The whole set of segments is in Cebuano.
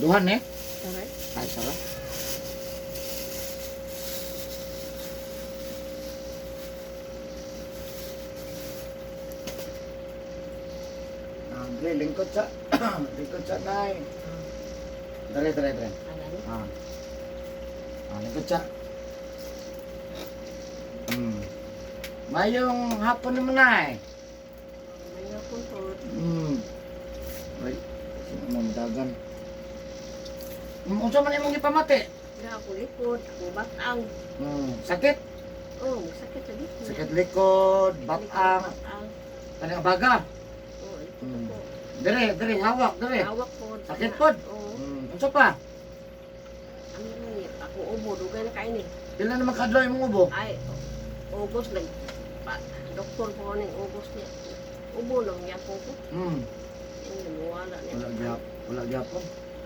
Duhan eh. Taray. Ay, sara. Andre, lingkod sa lingkod sa nay. Dere, dere, dere. Ano? Ah. Ah, lingkod sa. Mayong hapon naman nay. May hapon po. Ay, sino mo dagan? Unsa man imong gipamati? Na ako likod, ako batang. Sakit? Oh, sakit sa likod. Sakit likod, batang, Batang. kanang baga. Oh, likod ako. Dire, dire hawak, dire. Hawak po. Sakit pod. Oo. Unsa pa? Ano ni? Ako ubo, dugay na kain eh. Pila naman kaadlaw imong ubo? Ay, August nag pa, doktor po ning August niya. Ubo lang yapon ko. Ini wala niya. Wala gyap, wala gyapon.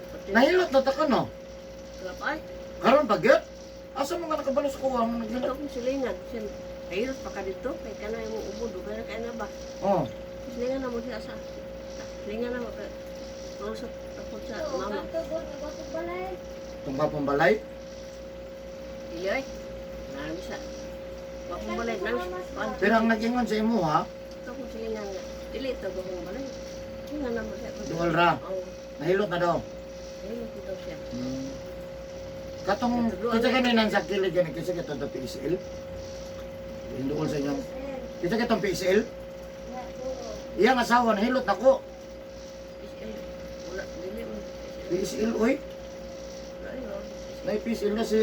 Pati- Nahilot na ta ka no. Wala pa ay. Karon pa gyud? Asa mo nga nakabalo sa kuha mo Dito naghilot? akong silingan. Sin, kahirot pa ka dito. Kay kanay mo ubo, dugay na kain na ba? Oh. Silingan na mo siya sa. Silingan na mo. Pero sa takot sa mama. Tungka pong balay. Dili ay. Nami sa. Wa kong balay nami. Kuan. Pero ang nag-ingon sa imo ha, Ito akong silingan nga. Dili ito akong balay. Silingan na mo siya. duol ra. Oo. Nahilot na daw. Kahirot daw siya. Katong kinsa gani nang sa kilid gani kinsa katong ta PCL? Hinduol sa inyong kinsa katong PCL? Iyang asawa nahilot nako. PCL. Wala. Dili mo. PCL oy. Wala yun. Nay PCL na si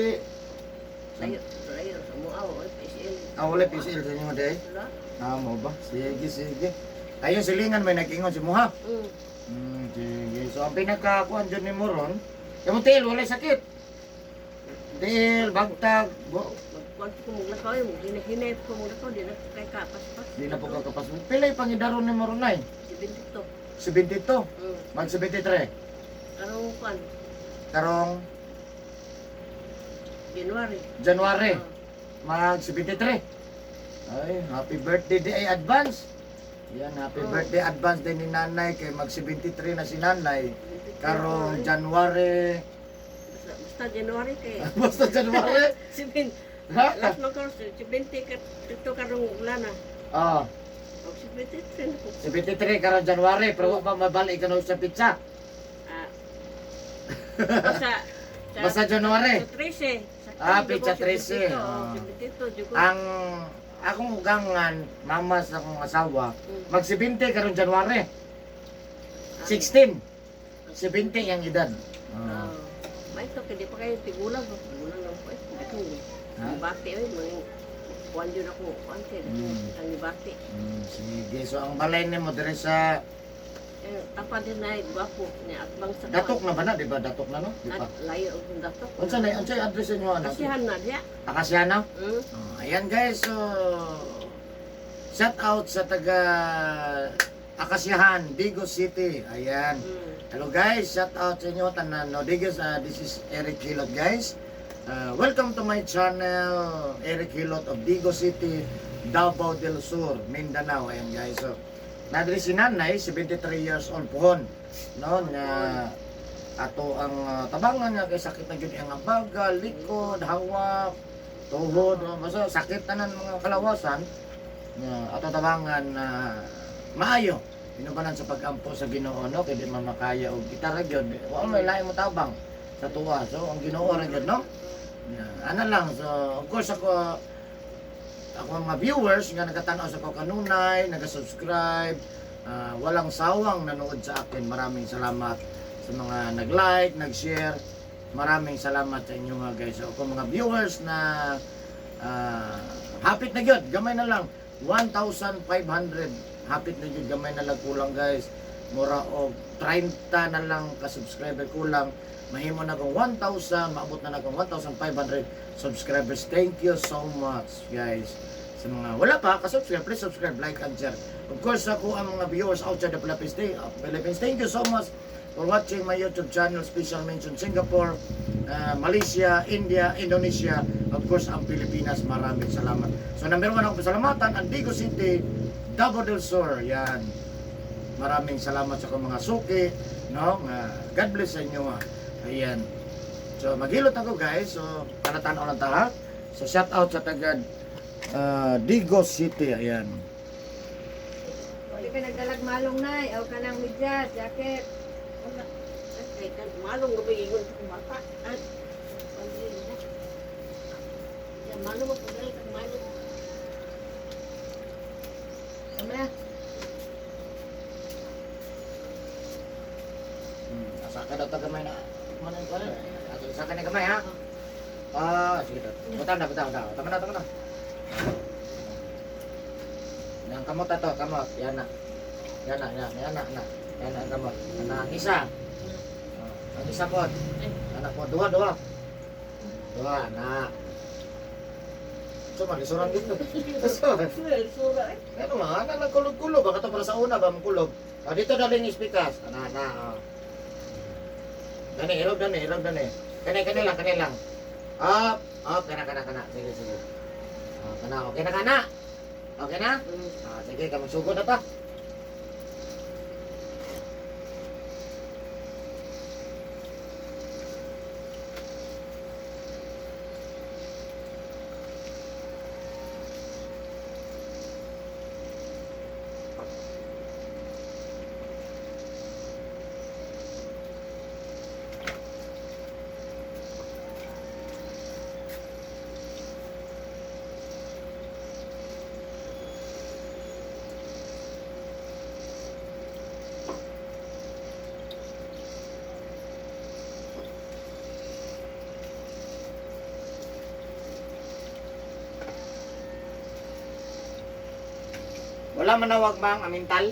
Layo. Layo. Sa muaw. Oy, PCL. Ah, wala PCL sa inyo day. Wala. Ah, mo ba? Sige, sige. Ayun, silingan may nag-ingon si Muha. Sige. So, ang pinakakuan dyan ni Moron, yung tiil, wala sakit. Tiil, bagtag, Magkuhan ko maglakaw eh. Maghinay ko maglakaw. Di na ko kay kapas-pas. di na po kakapas. Pila yung pangidaron ni Moron ay? 72. 72. Mag 73. Karong kuan. Karong January. January, Oh. mag 73. Ay, happy birthday day ay advance. Yan, happy Oh. birthday advance din ni nanay kay mag 73 na si nanay. 73 Karong ako, eh. January. Basta, basta January kay. Basta January. Sibin. Ha? Last man karon 70 ka dito karong ulan na. Ah, Og 73 na ko. 73 karon January pero wa pa mabalik ka na sa pizza. Ah. Basta Basta January. Sa 13. Sa Ah, Jugong pizza 13. 72, oh, Ah. 72 jugong. Ang akong ugangan, mama sa akong asawa, mag 70 karon January. 16. 70 ang edad. Ah. Ah. May to kay di pa kayo tigulang, tigulang lang po eh. Ako, Ha? bati oy, maning kuan jud ako, kuan kay ang bati. Sige, so ang balay nimo dire sa Eh, tapa din na gwapo niya at bang sa Datok na ba na, di ba? Datok na no? Di At ba? layo og datok. Unsa na unsa yung address inyo ano? Kasihan na diya. Akasya na? Mm. Oh, ayan guys, so shout out sa taga Akasyahan, Digos City. Ayan. Hello guys, shout out sa inyo tanan no Digos. This is Eric Hilot guys. Welcome to my channel, Eric Hilot of Digos City, Davao del Sur, Mindanao. Ayan guys. So, nadri si nanay, 73 years old pohon. No, nga ato ang tabangan nga kay sakit na gyud ang baga, likod, hawak, tuhod, no? Basta sakit tanan mga kalawasan nga ato tabangan na maayo inubanan sa pag-ampo sa Ginoo no kay di man makaya og gitara gyud wa may lain mo tabang sa tuwa, so ang Ginoo ra gyud no. Yeah, ana lang. So of course ako ako ang mga viewers nga nagatan-aw sa ko kanunay, naga-subscribe, walang sawang nanood sa akin. Maraming salamat sa mga nag-like, nag-share. Maraming salamat sa inyo mga guys. So, kung mga viewers na hapit na gyud, gamay na lang 1,500 hapit na gyud, gamay na lang kulang guys. Mura og 30 na lang ka subscriber kulang. Mahimo na kung 1,000, maabot na na kung 1,500 subscribers. Thank you so much guys. Sa mga wala pa ka-subscribe, please subscribe, like and share. Of course, ako ang mga viewers outside the Philippines, Philippines. Thank you so much for watching my YouTube channel. Special mention Singapore, Malaysia, India, Indonesia, of course ang Pilipinas. Maraming salamat. So number one ako pasalamatan, ang Digos City, Davao del Sur. Yan. Maraming salamat sa akong mga suki, no? Nga, God bless sa inyo. Ah. Ayan. So maghilot ako, guys. So panatan-aw lang ta ha. So shout out sa taga Digos City. Ayan. Di ka nagdalag malong, nay. O kanang medyas, jacket. Wala. Ay, kay malong gabi ingon sa akong bata. Ay, pagdili na. Ya, malong mo pagdali kag malong. Tama na. Asa ka daw tagamay na. Manan ko na. Ato sa ka na gamay ha. Ah, sige daw. Butang na, butang na. Tama na, tama na. Yang kamot ato, kamot. Yan na. Yan na, yan, yan na, na. Yan na ang kamot. Ana ang isa. Ah, ang isa po. Anak po, duha, duha. Duha, na. So, malisuran dito. So, Sura eh. ano nga, ana lang kulog-kulog. Baka to para sa una ba, kulog. Ah, dito daling ispikas. Ana, ana, oh. Dani, irog, dani, irog, dani. Kani, kani lang, kani lang. Up, up, kana, kana, kana. Sige, sige. Ah, kana, okay na, kana. Okay na? Ah, sige, kamusugod na ta. Wala manawag bang amintal?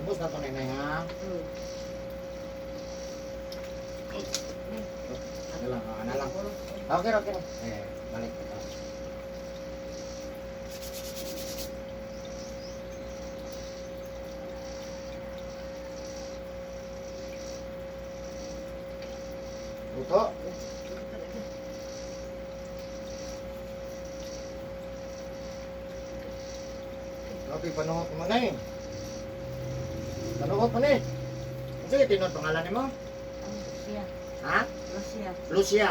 Ubus na to, nanay, ha? Ano lang, ano lang. Okay, okay lang. Eh, balik ito. Luto. Grabe, panuhot mo na eh. Panuhot mo na eh. Sige, tinod pangalan mo? Lucia. Ha? Lucia. Lucia.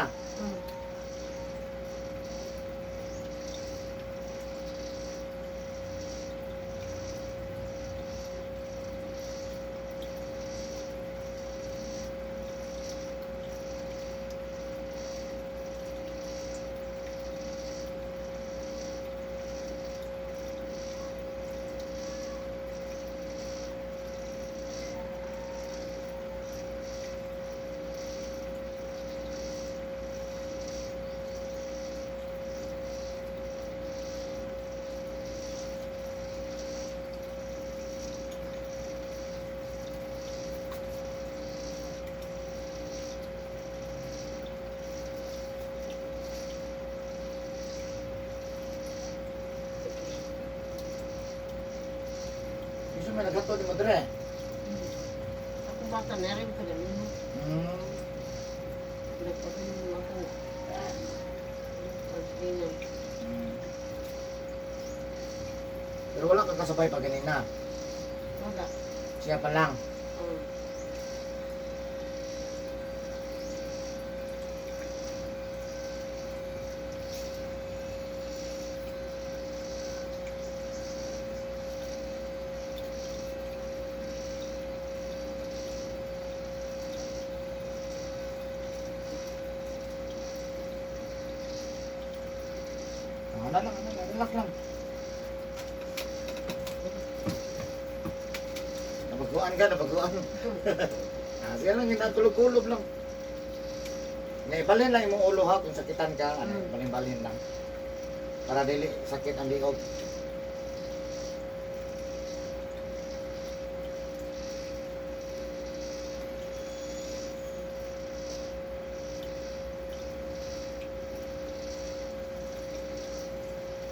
Gusto may naghato di mo dire. Ako bata na rin pa ganun. Nagpatuloy mo ako. Pagsinan. Pero wala kang kasabay pa ganina. Wala. Siya pa lang. Oh. Ana lang, ana lang. Relax lang. Nabaguan ka, nabaguan. Ah, sige lang, ginatulog-kulob lang. Nga, ibalhin lang imong ulo ha, kung sakitan ka, ano, balhin-balhin lang. Para dili sakit ang liog.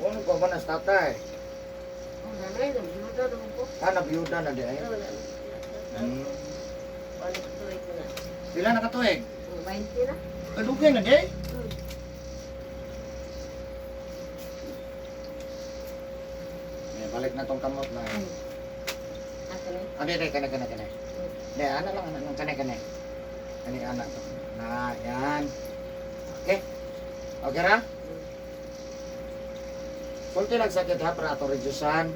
Kung ano pa ba na sa tatay? Oh, nanay, nabiyuda naman ko. Ah, nabiyuda na di ay. Wala na. Wala ko tuloy ko na. Pila na katuig? 20 na. Kadugay na di ay. Eh, balik na tong kamot na. Ah, kanay. Ah, di, di, kane, kane, kane. Di, ana lang, ana lang, kane, kane. Kane, ana to. Na, yan. Okay. Okay ra? Kunti lang sakit ha, para ato reducean.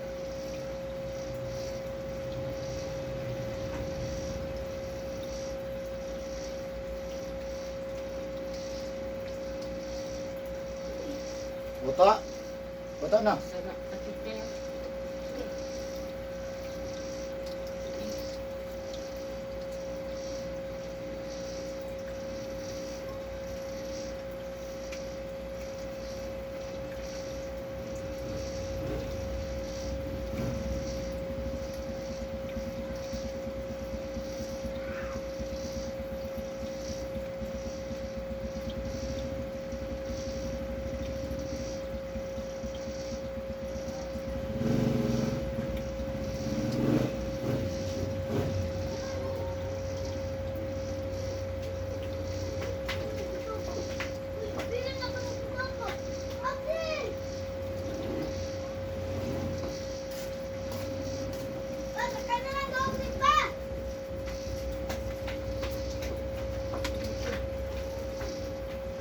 Buto. Buto na. Sana, sakit kayo.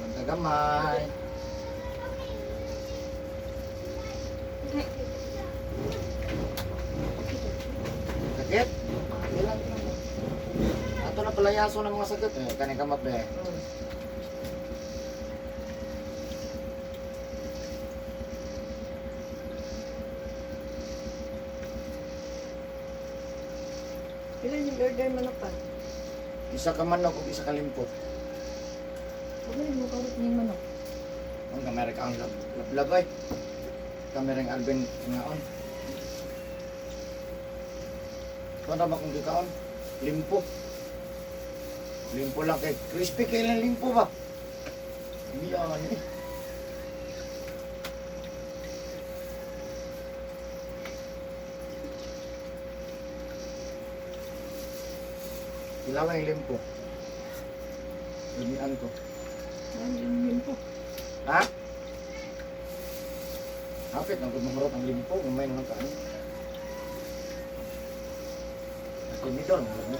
Banta gamay. Sakit? Okay lang lang. Ato na palayaso ng mga sakit. Eh, kaning kamot be. Pila yung order manok pa? Isa ka manok ug isa ka limpot. Bumili mo karot ning manok. Ang kamera ka ang lablab ay. Kamera ang Alvin ngaon. Kung ba kung gikaon? Limpo. Limpo lang kay crispy kay lang limpo ba? Yan eh. Ilaw ang limpo. Lumian ko. Ano yung limpo? Ha? Hapit ang gumurot ang limpo, umay naman kaano. Tinidor, alam mo.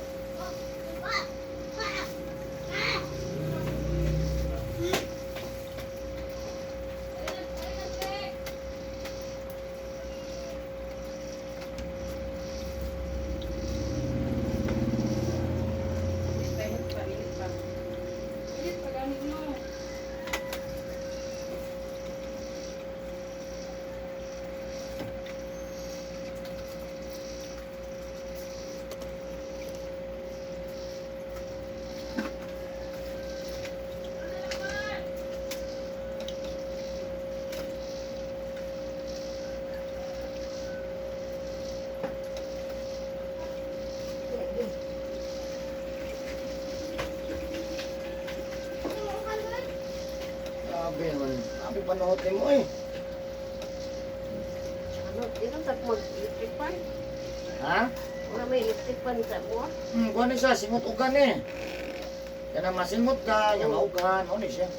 Init pa, init pa. Init pa, ganit mo. Grabe naman. Grabe panuhot mo eh. Ano, di lang sa mag-electric fan. Ha? Wala may electric fan sa mo. Kuha ni siya, singot ugan eh. Kaya masingot ka, yung maugan, ano ni siya.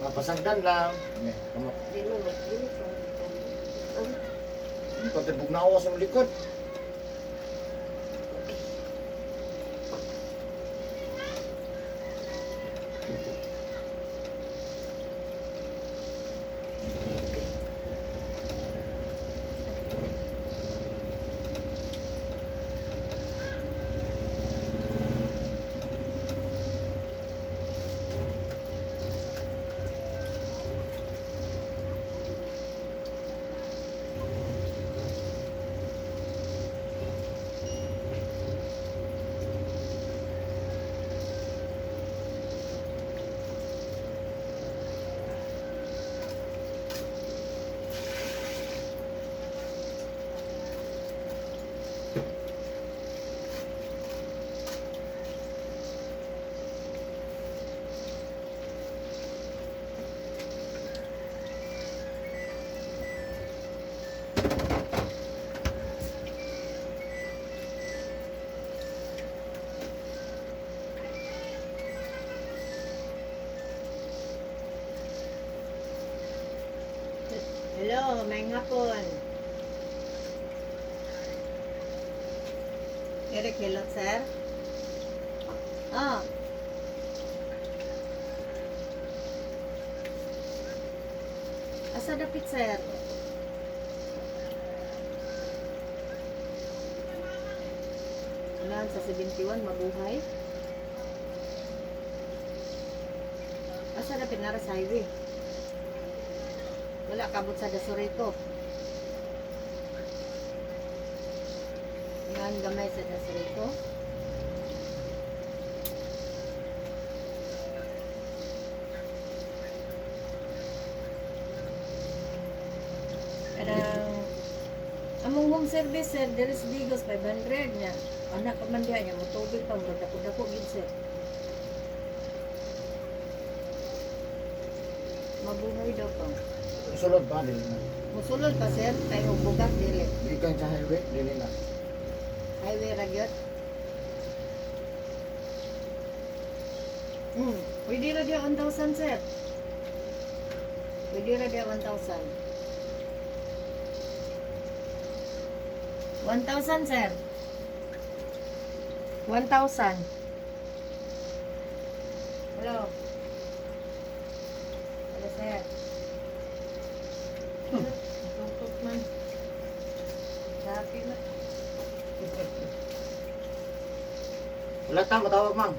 Mapasagdan lang. Ne, kamot. Di mo mag-init. Pati bugnawa sa likod. Hello, may hapon. Eric Hilot, sir. Ah. Asa dapit, sir? Wala sa 71, mabuhay. Asa dapit nara sa highway? Wala kabot sa Dasurito. Yan gamay sa Dasurito. Kanang among home service sir, there is Digos 500 niya. Anak pa man diha niya motubig pa murag dako-dako gid sir. Mabuhay daw pa. Sulod ba dili na. Musulod pa sir kay og bugat dili. Gikan sa highway dili na. Highway ra gyud. Pwede ra diha 1,000 sir. Pwede ra diha 1,000. 1,000 sir. 1,000. Hello. Hello sir. Tungkot man. Happy na. Wala ta matawag ma'am.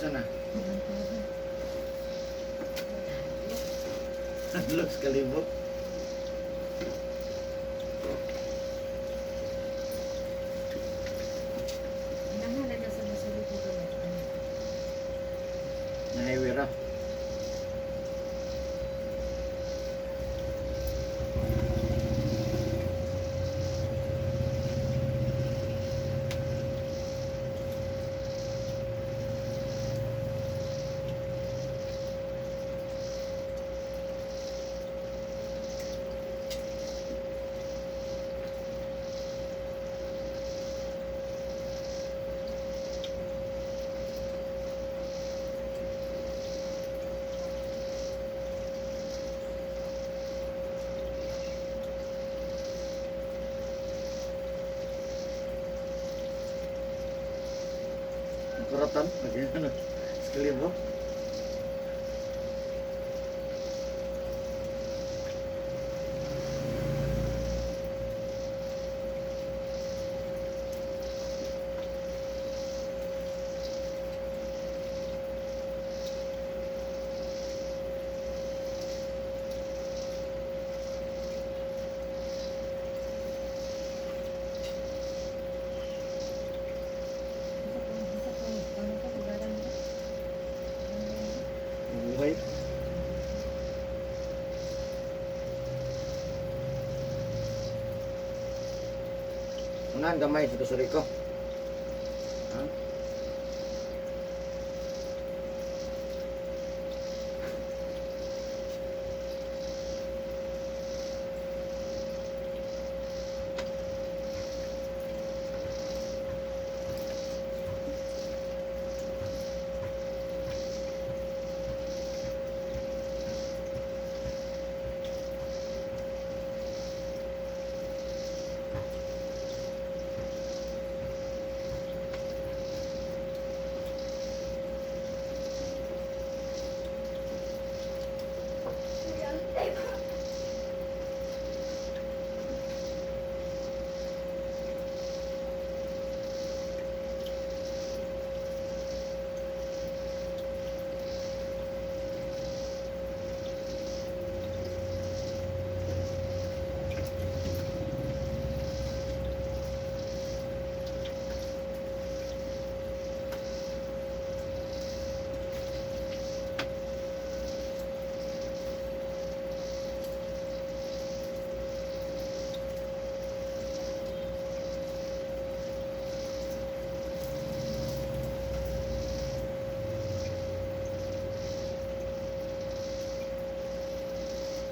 Isa na. Looks kalibot. Nangalan na sa Dasurito gamay. Na highway ra. Kuratan lagi ano. Kalibot. Mabuhay. Unahan gamay sa Tosuriko. Ha?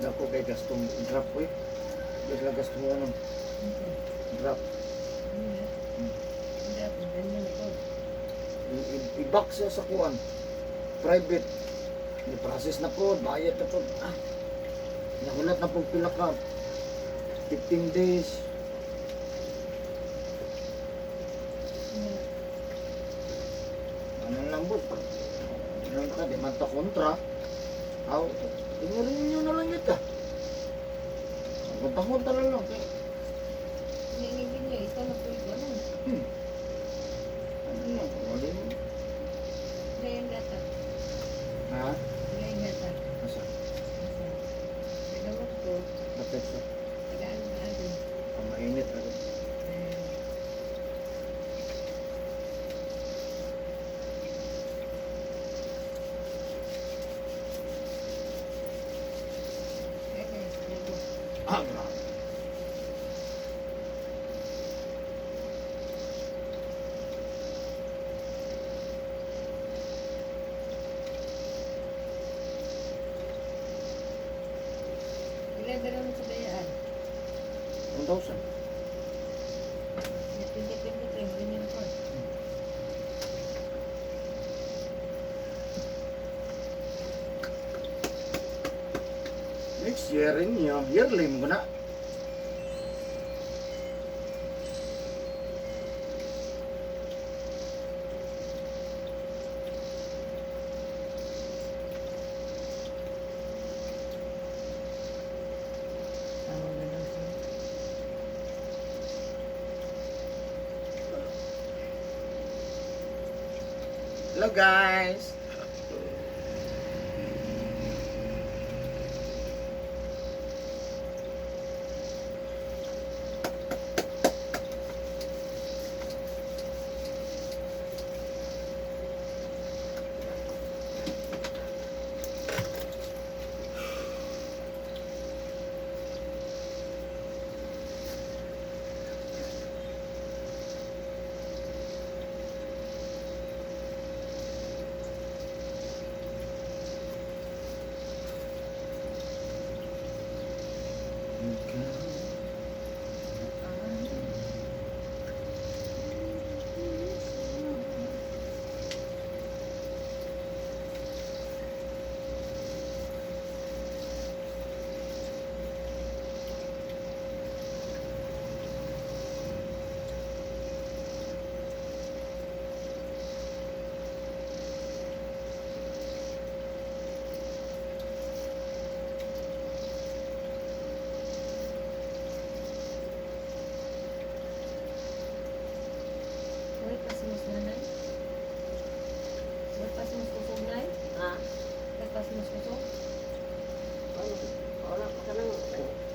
Dako kay gastong drop ko eh. Bigla gasto mo anong drop. Hindi ako, ganyan ako. I-box siya sa kuan. Private. I-process na po, bayad na po. Ah. Nahulat na po pila ka. 15 days. Ano lang boss? Ano ka, di man ta kontra. Aw, tingnan nyo na lang ito. Konta-kontra na lang. Hindi, hindi niya, ito na po ito. Ano? Ano lang, wala mo. Wala yung data. Ha? Wala yung data. Asa? Asa? Nagawag ko. Bakit sa? Tagaan ba agad? Ang mainit agad. Eh, eh, eh, Ah, grabe. Ilan ba naman sa bayaan? 1,000. 2023, ganyan po. Next year inyo, yearly mo na. Tawag na daw siya. Hello guys! Uy, pasimus nanay. Uy, pasimus kusog nay. Ha? Uy, pasimus kusog. Wala. Wala pa ka nang...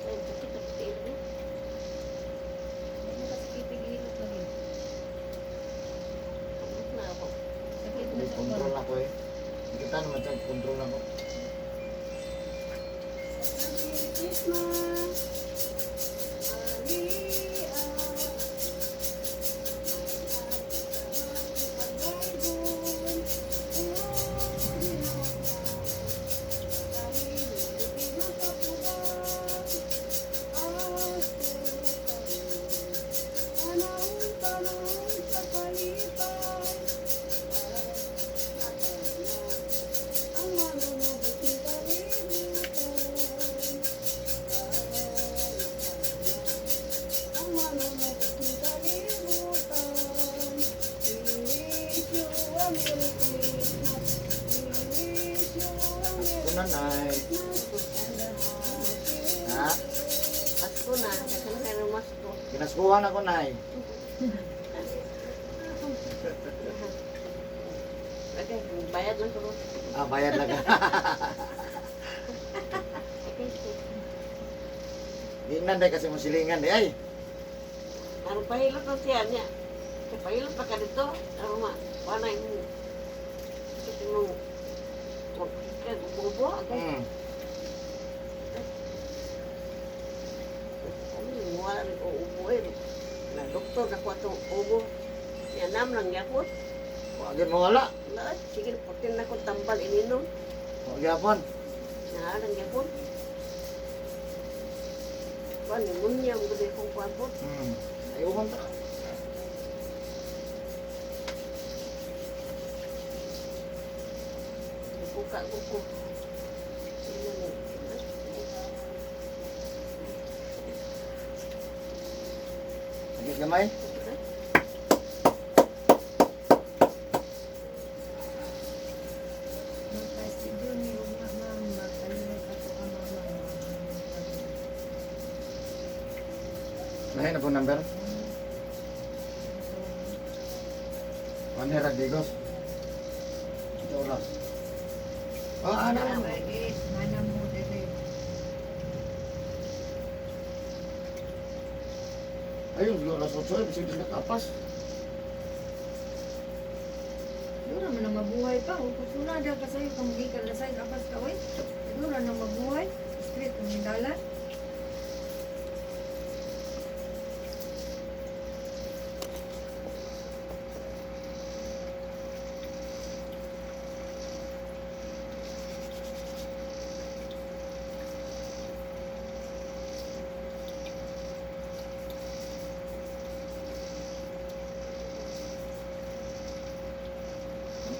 Ay, sakit na tiil niya. Huwag mo kasi pipigilot lagi. Sakit na ako. Sakit na May sa control ulo. ako eh. Kita naman siya, control ako. Merry Christmas! Maria, ang manunubos ng kalibutan. Ang manunubos ng kalibutan. We wish you a Merry Christmas. We wish you a Ito Merry na, Nay. Christmas and a Happy Ha? Pasko na. Kasi na kayo ng masko. Kinaskuhan ako, Nay. Okay, bayad lang ko. Ah, bayad lang. Okay. Tingnan day kasi mo silingan day. Ay, Ang pahilot na siya niya. Sa pahilot pa ka dito. Ano ma? Wala yung... Kasi mo... Ubo-ubo. Okay. Ano yung wala rin uubo eh. Na doktor na kuha itong ubo. Yan nam lang yapon. Wa gyud mawala. Na, sige, putin na ko tambal ininom. Wa gyapon. Na lang yapon. Kuan, pneumonia, mo gud kong kuan po. Ayuhan ta. Buka ko ko. Sila ni. Sakit gamay? Magpa-studio ni Ugma, ma'am. Magpalingat ako ka, mama. Lahi na po number. One Digos. Ito oras. Oh, ano lang. Mana mo dili. Ayun, siguro alas 8, eh, bisig na kapas. Dura man ang mabuhay pa. Kung kusuna dyan ka sa'yo, kung gikan na sa'yo, apas ka, oy. Dura nang mabuhay. Street, ang dalan.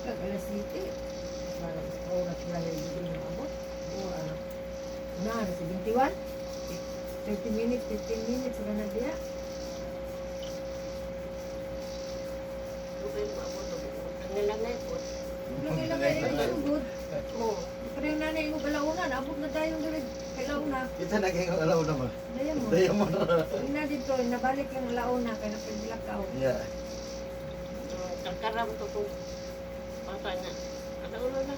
Kag alas 7. Para sa oras na yung hindi na maabot. O, na, nasa 21. 30 minutes, 15 minutes, wala na diya. Tubig mo ako to. Ang po. Wala kailangan kayo yung sugod. Oh, Pero yung nanay mo kalauna, naabot na tayong diri kalauna. Ito naging alaw na ba? Daya mo. Daya mo na. Yung na dito, nabalik lang launa kay napagbilakaw. Yeah. Karkaram to kung bata niya. Ano ulo na?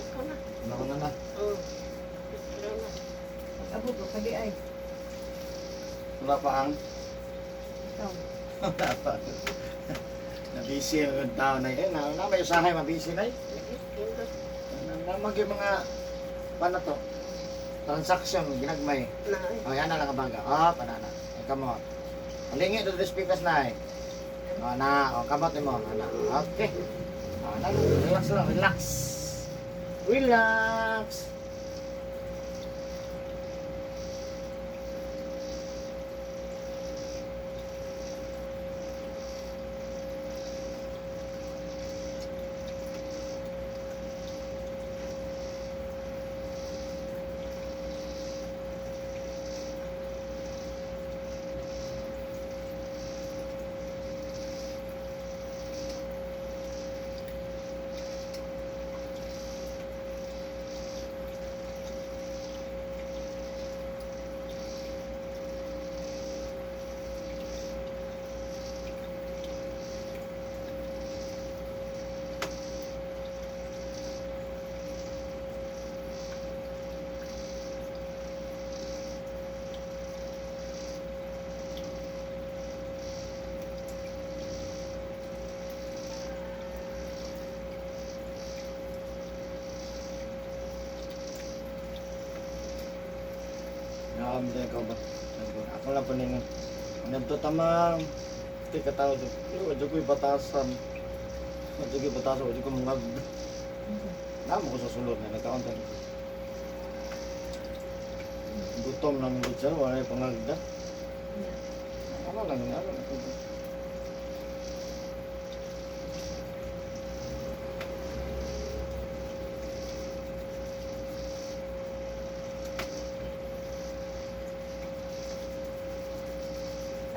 Ako na. Naku na na. Oh. Ano na. Pag-abot ko kadi ay Wala pa ang. ikaw. Wala pa. Nabisi ang tao na yun. Na, na may usahay, mabisi na eh. Lagi, kindot. Na, na, mag yung mga, paano to? Transaction, ginagmay. Na ay. Oh, yan na lang ang baga. Oh, panana. Ay, kamot. Alingi to the speakers na eh. Oh, na. Oh, kamot mo. Ana. Okay. Oh, na. Relax lang. Relax. Relax. Nakakamit ikaw ba? Ako lang po ninyo. Nagto tamang. Hindi ka tao. Wadyo ko'y batasan. Wadyo ko'y batasan. Wadyo ko mga... Namo ko sa sulod na nagkauntan. Gutom na mong siya. Wala yung pangagda. Ano lang yun? Ano lang yun?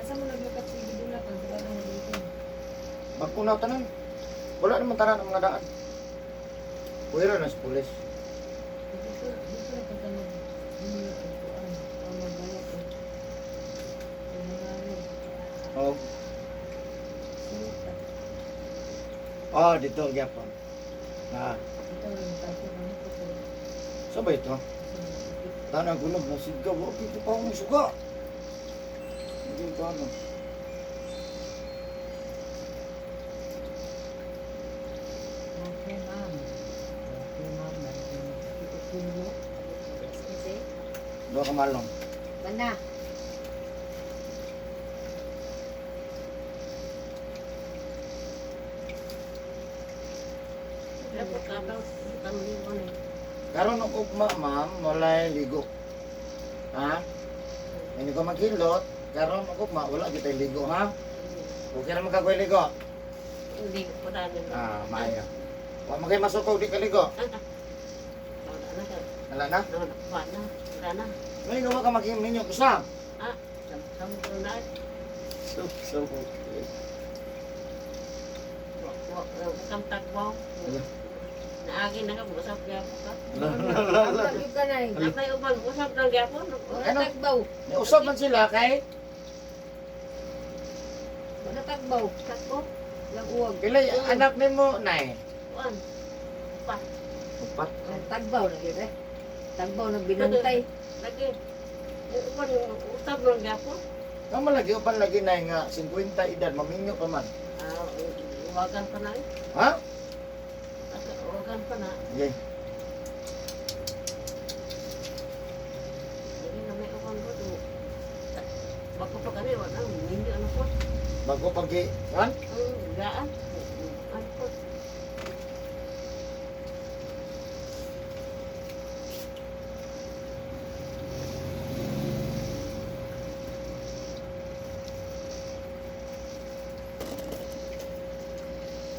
Asa mo naglukat sa gidula pag wala mo dito. Bagko na tanan. Wala naman tanan ang mga daan. Pwera na sa pulis. Dito dito ra ka mag inyo og kuan ang magbayad og mga Oh. Sulta. Oh, dito gyapon. Na. Ito rin tayo ng ko. Sa ba ito? Tanang gunog na sigaw. Wa ko pa akong suga. Hindi ko ano. Okay, ma'am. Okay, ma'am. Nandun mo. Dua ka malong. Banda. Wala po kabaw. Pamuli mo na. Karon og ugma, ma'am, walay ligo. Ha? Hindi ko maghilot, karon ako ma wala gyud tay ligo ha. Okay ra man kagoy ligo. Hindi ko pa na. Ah, maayo. Wa man kay masukog di ka ligo. Wala na ka. Wala na. Wala na. Wala na. May gawa ka magminyo ko sa. Ah, sam ko na. So so. Wa kam tagbaw. Naagi na ka usap gyapon ka. Ang tagyo ka na eh. Napay uban usap lang gyapon. Wala Ano? tagbaw. Niusap man sila kay Wala tagbaw. Tagbaw. Lang uwag. pilay anak nimo nay. Kuan. Pa. Upat. Ang tagbaw na gyud eh. Tagbaw na binantay. Lagi. Uban usap lang gyapon. Kamo lagi upan lagi nay nga 50 edad maminyo pa man. Ah, uwagan pa na. Eh. Ha? Uwagan pa na. Okay. Lagi na may uwan ko to. Bago pa kani wala minyo ano po. Bago pag kan? Ang gaan. Ano po.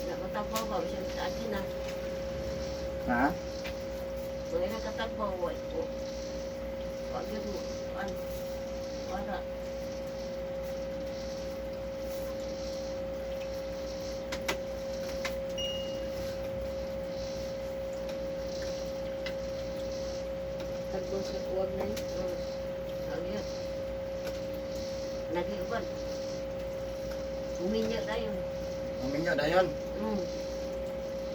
Nakatagbaw ba? Bisa sa akin na. Ha? Mga nakatagbaw, wa ko. Wag yun mo. Ano? Wala. Tagbaw sa uwag na eh. Ano yun? Nag-iuban. Uminya tayo. Maminyo dayon.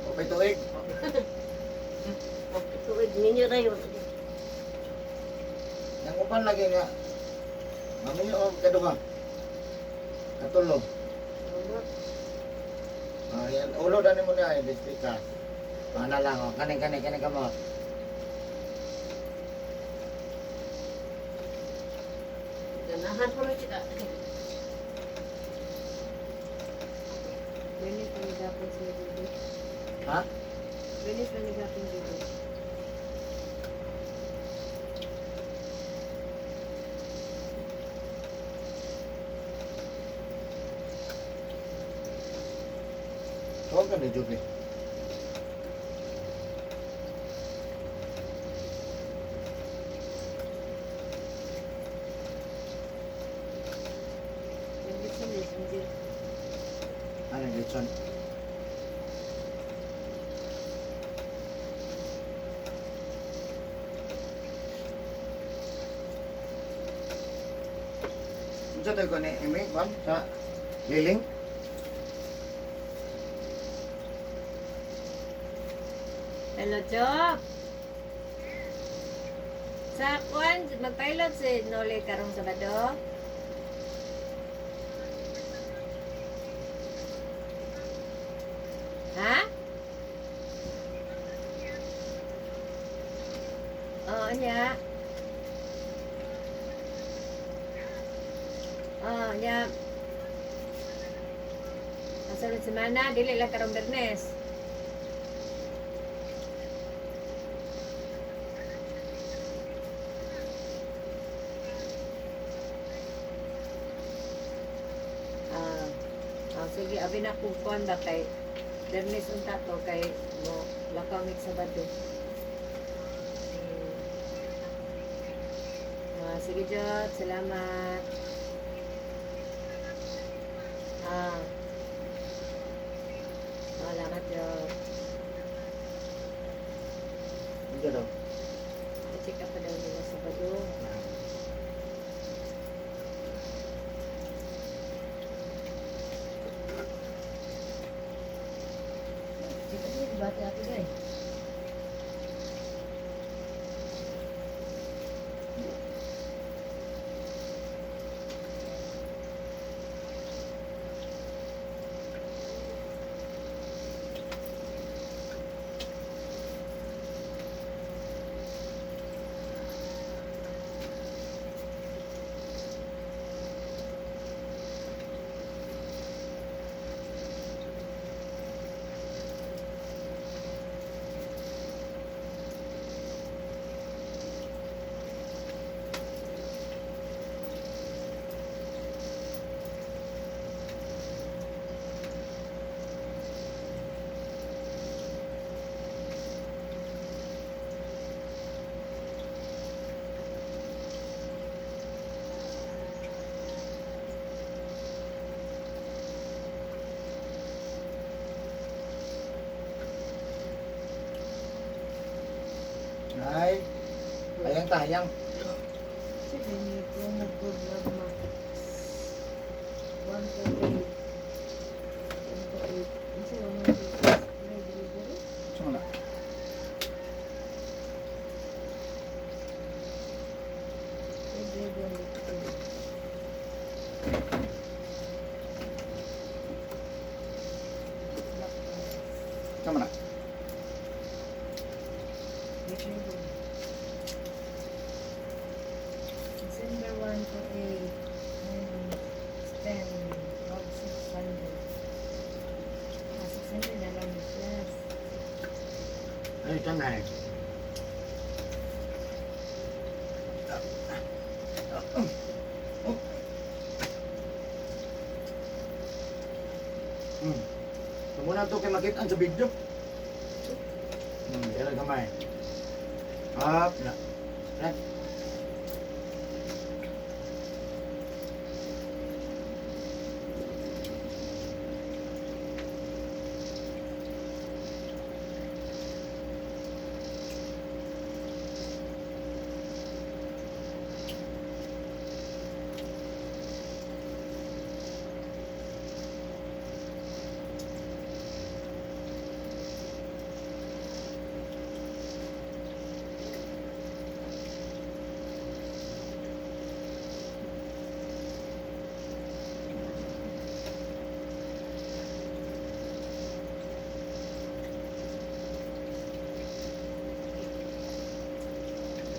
Okay tuig. Tuig, minyo tayo. Yang upan lagi nga maminyo og kaduha. Katulo. Ah, yan. Ulo dani mo niya, district ka. Ana lang oh, kaning kaning kaning kamot. Ganahan ko na siya. Benis na nagapon sila dito. Ha? Benis na nagapon dito. Tuwag ka ni Juby. Nagditson din siya. Ano litson? Unsa tayo ko ni Amy, kwan? Sa liling? Hello, Chop! Sa kwan, magpilot si Nole karong Sabado. Ha? Oo, niya. Oo, niya. Ang sunod semana, dili lang karong Bernes. Ah, ah, sige, abi na kung kuan ba kay Bernes unta to kay mo lakaw mig Sabado. Hmm. Ah, sige Jot, salamat. Ah. Salamat Jot. Unsa daw? I-check up pa daw nila Sabado. Check up nila bata ato guys. Nay. Hayang ta, hayang. Sige, may promo code Love Max. 128. 128. Ano siya? 128. May delivery? Saan na? May delivery dito. Black rice. Saan na? Black label. December 1 to 8, 9, 10, of 600. Ah, 600 na lang siya. Ay, ito na eh. So muna ito kay makita sa video. Dira gamay. Up na. Left.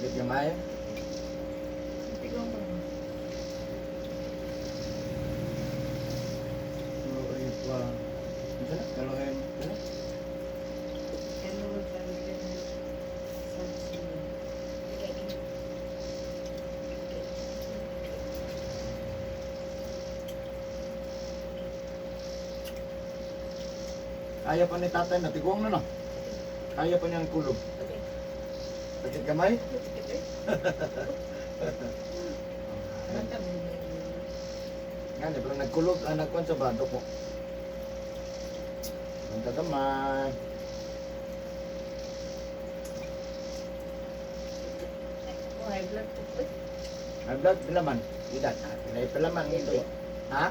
Left gamay. Tigong ko na. So, if, ano na? Kalohen. Ano? Hello, Carlton. Saksi. Kaya pa ni tatay, natiguang na no? Kaya pa niyang kulob. Okay. Sakit gamay? Sakit eh. Bata mo na yun. Nga, di ba nagkulob, ah, nagkuhan sa bado ko. Ang tatamay. Ako high blood ko. Uy, High blood, pila man? Edad, ah, pila pila man ito. Ha?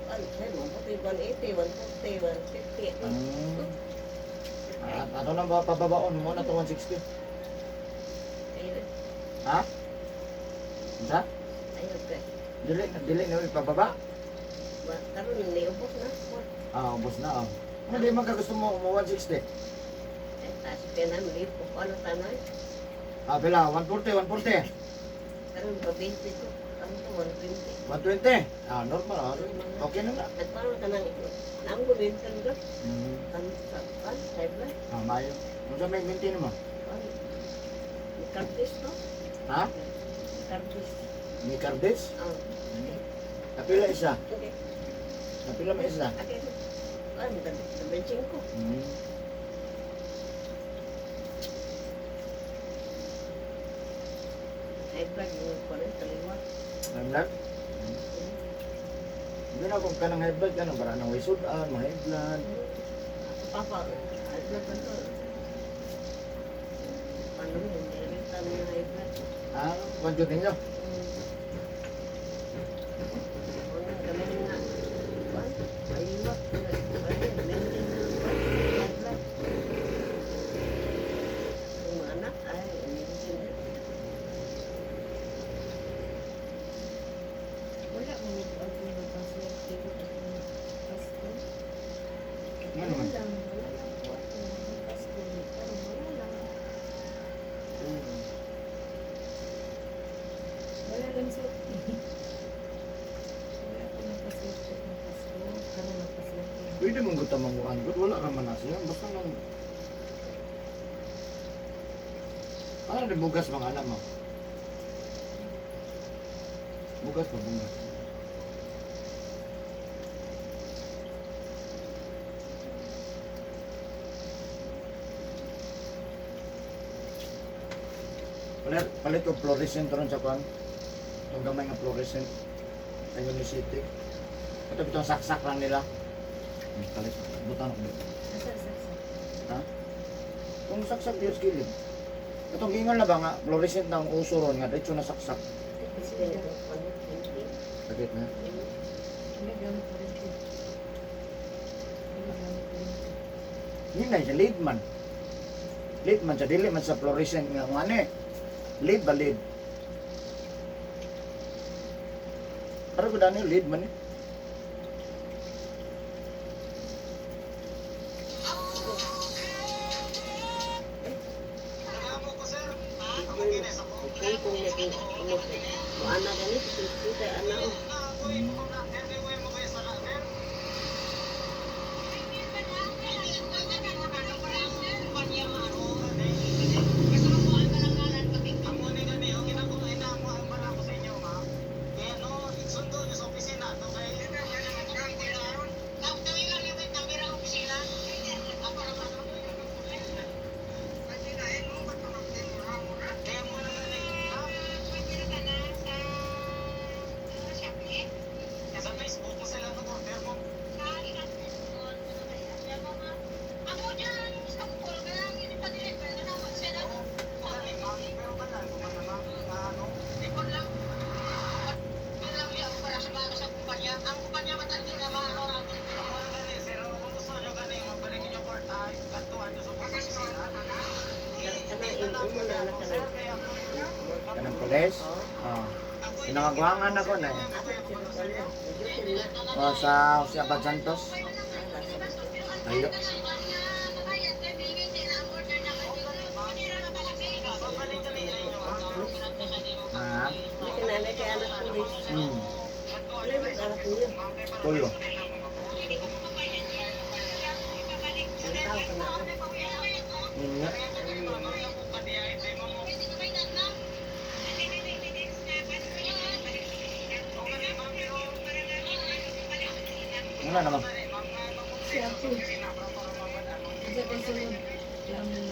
ay, ay, 180, 140, 150. Ah, ano nang ba pababaon mo na to 160? Ayun, Ha? Unsa? ayun, kay. Dili dili na ipababa? Karon niubos na. Ah, ubos na ah. Ano di man ka gusto mo mo 160? Ay, taas kaya na, malipo ko. Ano tanay? Ah, pila 140, 140. Karon pa 20 ko. Karon ko 120. 120. Ah, normal ah. Okay na na. Nagparo tanang nanggo minsan ko. Kan sa kan high blood. Ah, mayo. Unsa may maintain mo? Kan. Kartis to. Ha? Kartis. Ni Cardes? Oh. Kapila isa. Okay. Kapila may isa. Okay. Ay, benching ko. High blood yung kuwan kaliwa. High blood? Hindi na kung kanang high blood, kanang para nang isudan, mga high blood. Papa, high blood ba to? Paano mo, hindi rin tayo ng high blood. Ah, kung ninyo. Ano, kami nga. Kuwan, aywa. Pwede, maintain na kuwan, high blood. Yung mga anak, ay, maintain na. Wala mo nag-agi magpaswerte ko itong Pasko. Ano Wala man? lang, wala lang po ako. Ang Pasko, pero wala lang. Wala lang swerte. Wala ko nagpaswerte ng Pasko. Karon magpaswerte. Pwede mong gusto manguan ko, wala raman na siya. Basta nang... Ano din bugas mga anak mo? Bugas ba bugas? Palit, palit ko fluorescent ron sa kwan. Itong gamay nga fluorescent. Sa Unicity. Ito itong saksak lang nila. Palit, butan ko dito. Asa, asa, asa. Kung saksak Diyos gilid. Katong giingon na ba nga fluorescent na ang uso ron nga diretso na saksak. Sakit na. Hindi gamit pa rin ko. Hindi gamit pa rin ko. Yun na siya lead man. Lead man siya dili man sa fluorescent nga kung ano eh. Lead ba lead? Pero ko dani lead man eh. Kung naging ana gani kita ana oh. Kanang imo na anak kanang. Kanang pulis. Oh. Oh. Pinakagwangan ako na eh. Ako sila kana. Nagyutin na. Oh, sa Jose Abad Santos. Ayo. Ah. Hindi ka nanay kay anak pulis. Wala mo anak niyo. Tulo. Ang tao ka na ako. Yun nga. Wala naman. Si Apo. Isa pa sunod. Lamon.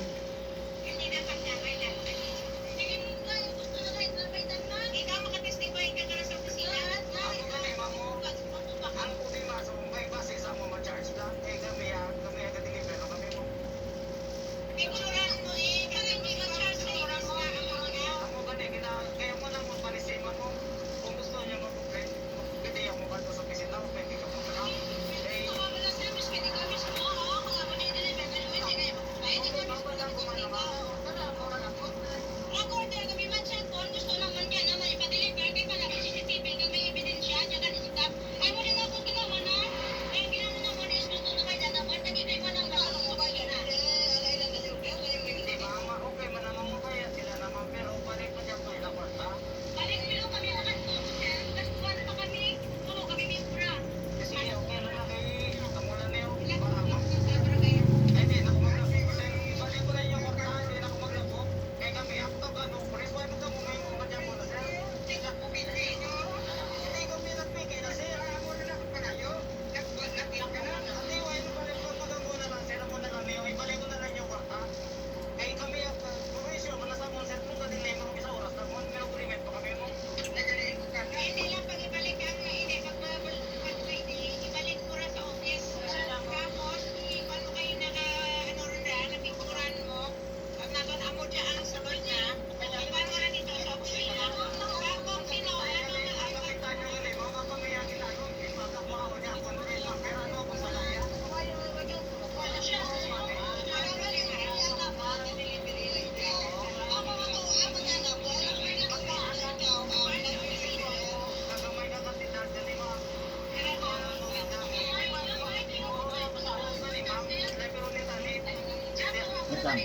Wait lang.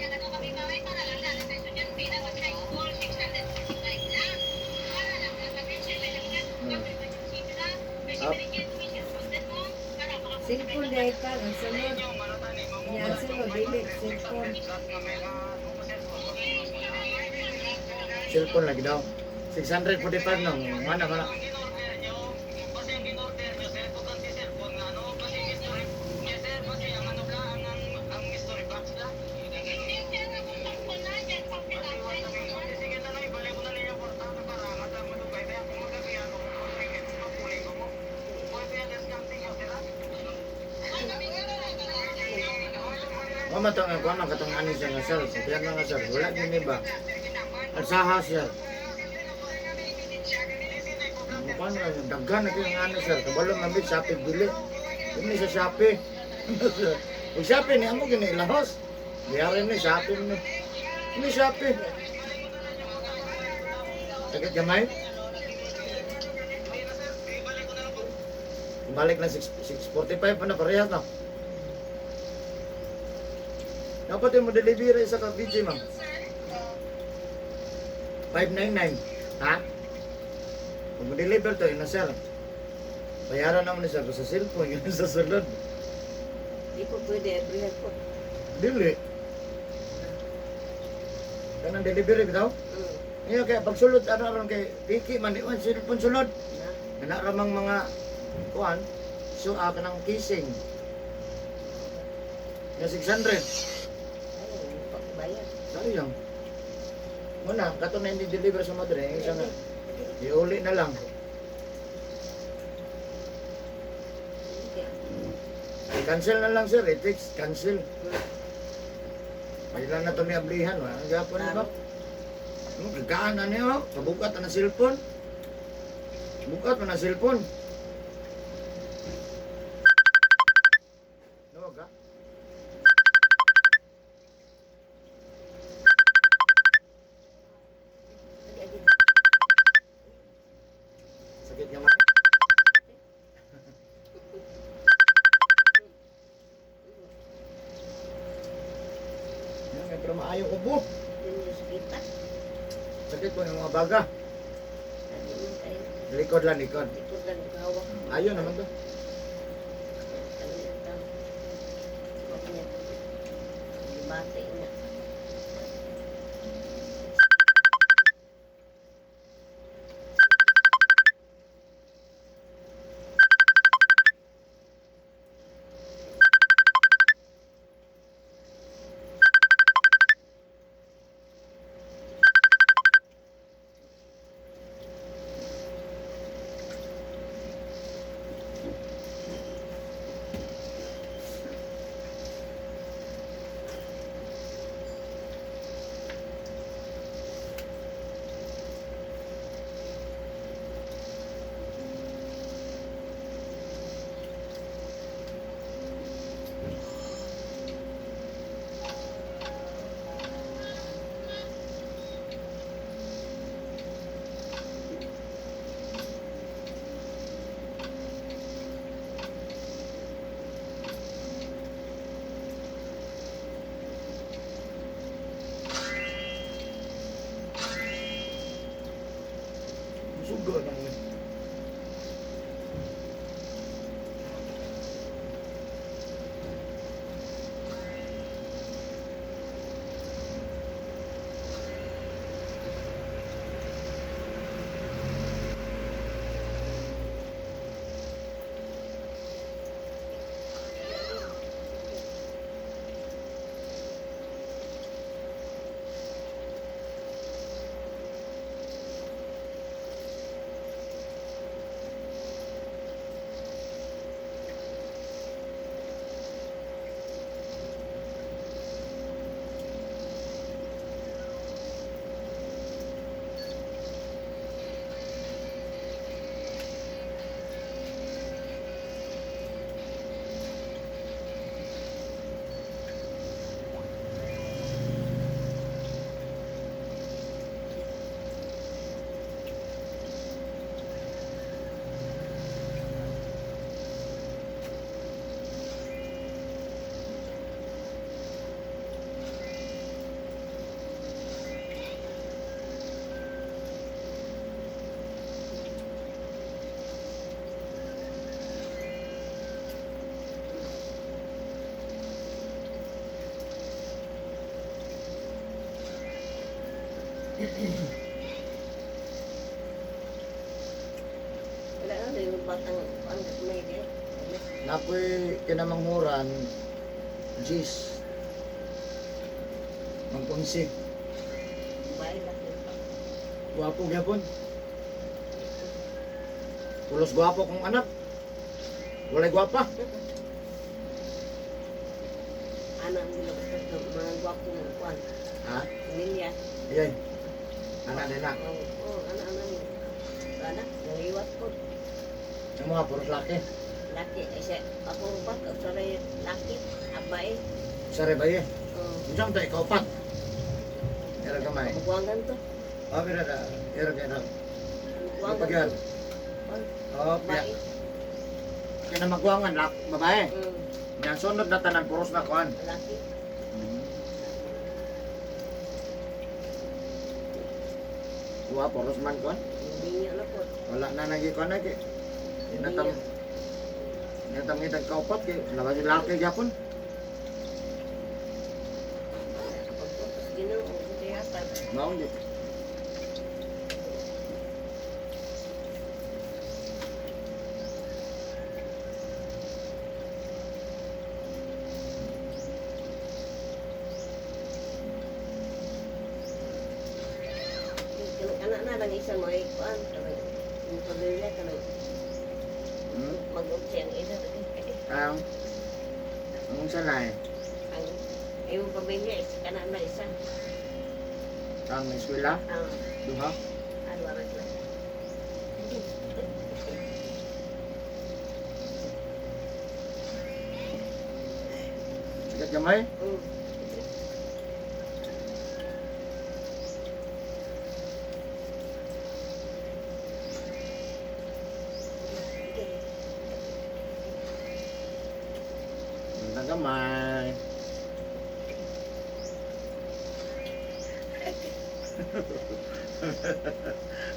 Up. Cellphone dahil pa. Ang sunod. Niya ang sunod. Dili. Cellphone. Cellphone lagi daw. 645 no. Mana mana. Wa man to nga kuan man katong ani siya nga sir. Sa tiyan nga sir, wala gyud ni ba. Alsaha sir. Mukuan nga daghan na kayo nga ani sir. Kabalo man bit Shopee dili. Dili sa Shopee. Ug Shopee ni amo gini lahos. Diari ni Shopee ni. Ni Shopee. Sakit gamay? Balik na 6, 6:45 pa na parehas na. Dapat yung mo delivery sa ka VJ, ma'am. 599. Ha? Kung mo deliver to, ina sir. Bayaran naman ni sir ko sa cellphone, yun sa sulod. Di ko pwede every po. Dili. Kanang delivery bitaw? Ngayon kaya pagsulod ano aron kay piki man di man cellphone sulod. Na. Kana ramang mga kuan so kanang casing. Ya 600. Ay, pagbayad. Sayang. Muna, kato na hindi deliver sa madre, yung isa nga, iuli na lang. I-cancel na lang sir, i-text, cancel. Kailan na ito may ablihan, wa? Ang gapon na ba? Gagaan na niyo, kabukat na ng cellphone. Bukat na ng cellphone. Nawag ka? Sakit nga man. Yan, may pero maayo ubo. Sakit. Sakit po yung mga baga. Likod lang, likod. Likod lang hawak. Ayo naman to. Ano yan tao? Huwag niya. Bate niya. Suga lang eh. Wala na yung batang ang may di. Napoy kinamanghuran, Gis. Mangpunsi. Bahay lang pa. Gwapo gyapon. Pulos gwapo kong anak. Walay gwapa. Anak nila basta mga gwapo ng kuan. Ha? Pamilya. Ayay. Anak din na. Oo, oh, anak anak. Anak, nangiwat ko. Ang mga puros laki. Laki, ay siya, ako ba, usaray laki, abay. Sare ba eh? Oh, Unsa man to ikaw pat? Era gamay. magwangan to. Oh, mira da. Era kay na. Magwangan Kapag to. Oh, piya. Bae. Kaya magwangan lak babae. Yan sunod na tanan puros na kuan. Laki. Kuha puros man kuan. Binyo na po. Wala na nagi kuan lagi. Natam Natam ngitag kaupat kay labas yung laki gyapon. Pagputos ginoo, kaya Mao di. Anak na lang isa mo ay kuan kanang yung pamilya kanang mag-upsi ang isa Ang ang sanay ang imong pamilya isa kana na isa. Ang eskwela Ang duha. ano ra sila. Sikat gamay. Ganda gamay.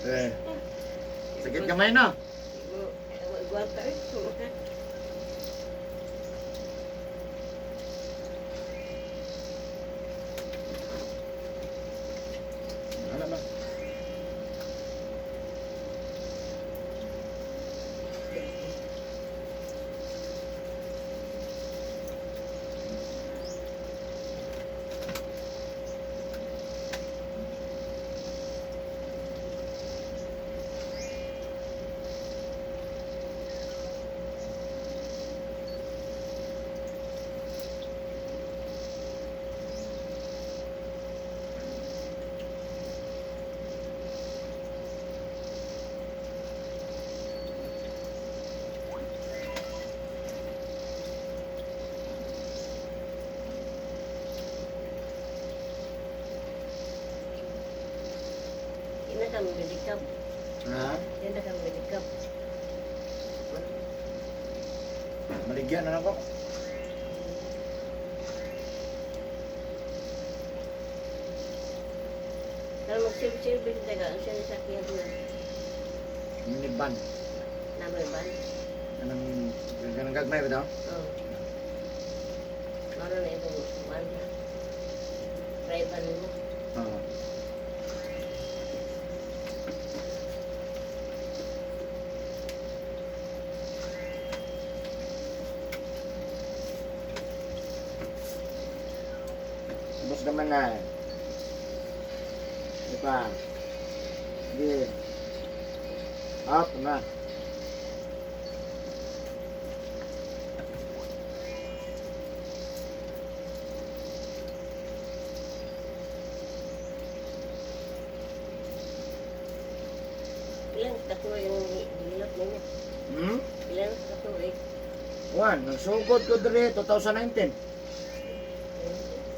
Eh. Sakit gamay na. Mo gwanta eh. Ano ba? Ina kang medikap, Ha? ina kang medikap. Maligyan na ako. Pero magsilbi-silbi sa taga, ang siya nasakyan na Minivan. namoy ban. Anong ganang gagmay ba daw? Oh. Maro na itong one na. Driver mo. Oo. Ubos naman na. Di pa. Sige. Up na. Ilang katuig ang gilot ninyo? Hmm? Ilang katuig? Juan, nagsugod ko diri 2019.